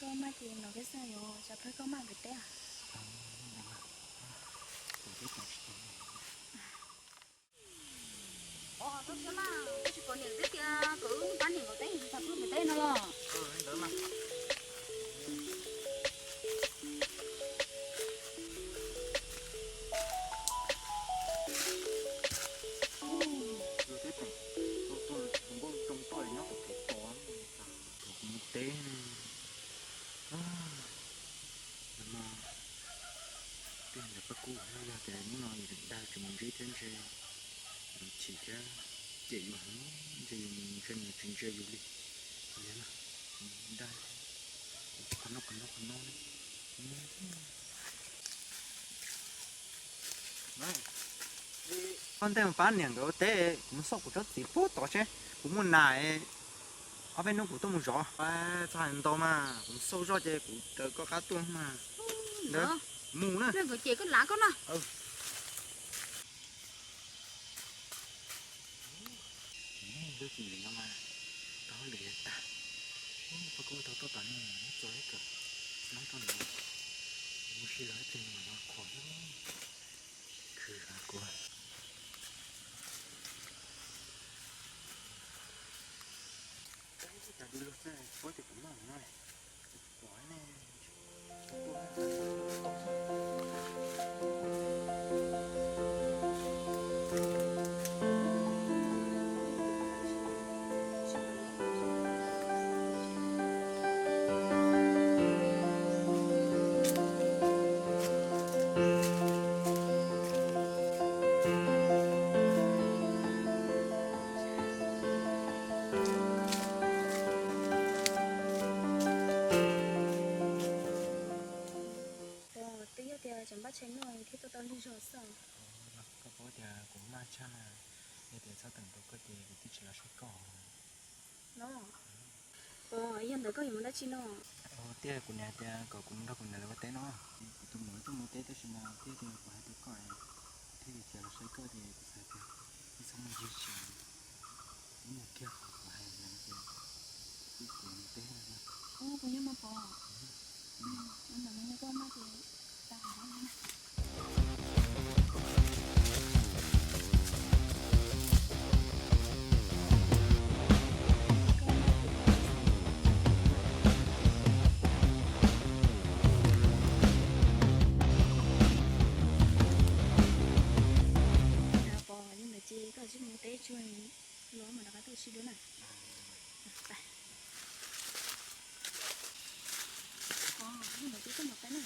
Koj maj ces no peb xaj yuav tsa plawg koj maj pem teb. Os, tau siab mas, koj tsis pom niam twb tias kom wb pab niam nkaum teb tsa plawg pem teb no los. Thaum kuv mus teb, no mas twb ntawm pab kub, yog tias hnub no yus dag tsis mus ntsib thiab ntshe yus chim thiab cem yus heev, ntshe yus mus ntshe nws tsis ntsia yus li. Dag qhov no qhov no qhov no. Koj ntej mus pab niam nkawd ua teb, kuv mus xauj kuv tsob txiv pub tod seb kuv muaj nas, ob peb hnub kuv tuaj mus zov. Txog ntau mas kuv mus xauj zoj ces kuv raws koj qab tuaj mas. Ntawd, mus na. Nkawd cem koj lav koj na. Lub txiv no mas tau hauj lwm tag, pab kub tau tuaj tom no txog ib kawm no rau nws mus si los ib pliag mam los khuam. Khwv kuv tas di lug xwb, puab tias kuv noj no kuv ne. Twb yog tias tseem npaj tshais noj thiab tuaj tau lwg zog xwb. Koj paub tias kuv maj tshaj na, yog tias txhob teem rau koj ces kuv twb tsis los saib koj. No, yog ntawd koj yuav mus dab tsi no? Tiag, kuv niam hais tias kom kuv mus nrog kuv niam lawv ua teb no. Kuv tus muam tuaj mus teb tab sis mas twb tias kuv hais rau koj, thiaj li cia los saib koj ces kuv xav tias wb txhob mus ncig tsis, wb mus kiag qhov kuv hais lawv tias wb kuv mus teb no. Kuv yog mas pom, ntawm no yog koj maj ces tag. Pom li ntawd ces koj sim mus teb tsuag los mam rov qab tuaj sib dua na. Pom li ntawd ces koj mus teb na.